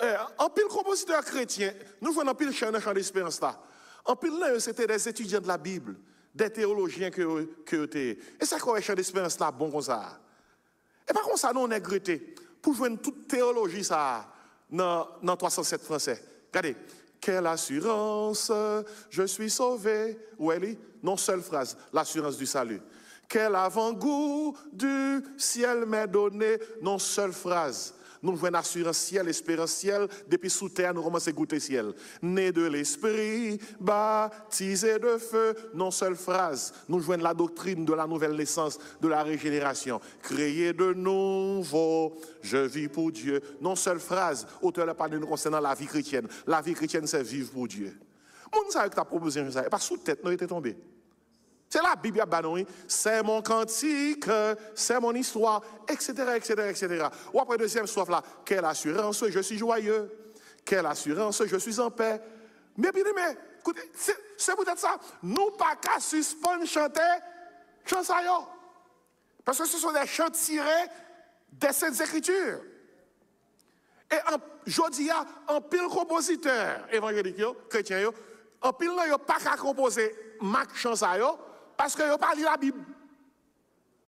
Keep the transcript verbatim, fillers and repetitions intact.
Eh, anpil konpozitè kretyen, nou jwenn anpil chan nan Chan Desperans la. Anpil nan yo se te des étudiants de la Bible, des théologiens ke yo, ke yo te ye. E sa k fè w wè Chan Desperans la bon konsa a. E pa konsa non, nèg rete pou jwenn tout teyoloji sa a nan, nan twa san sèt fransè. Gade, quelle assurance, je suis sauvé. Ou wè li? Non, sèl fraz, l'assurance du salut. Quel avant-goût du ciel m'est donné. Non, sèl fraz. Nou jwenn asirans syèl, esperans syèl, depi sou tè a nou kòmanse goute syèl. Né de l'esprit, baptisé de feu. Non, sèl fraz. Nou jwenn la doctrine de la nouvelle naissance, de la régénération. Créé de nouveau, je vis pour Dieu. Non, sèl fraz. Otè la pale nou konsènan lavi kretyèn. Lavi kretyèn se viv pou Dye. Moun sa yo ki t ap pwopoze jan sa, e pa sou tèt nou yo te tonbe. Se Labib y ap ba nou, wi. C'est mon cantique, c'est mon histoire, et cetera, et cetera, et cetera. Ou ap wè dezyèm swaf la, quelle assurance, je suis joyeux, quelle assurance, je suis en paix. Men byeneme, koute, se, se poutèt sa, nou pa ka sispann chante chan sa yo. Parce que ce sont des chants tirés des Saintes Écritures. E an, jodi a, anpil konpozitè evanjelik yo, kretyen yo, anpil nan yo pa ka konpoze mak chan sa yo, paske yo pa li Labib.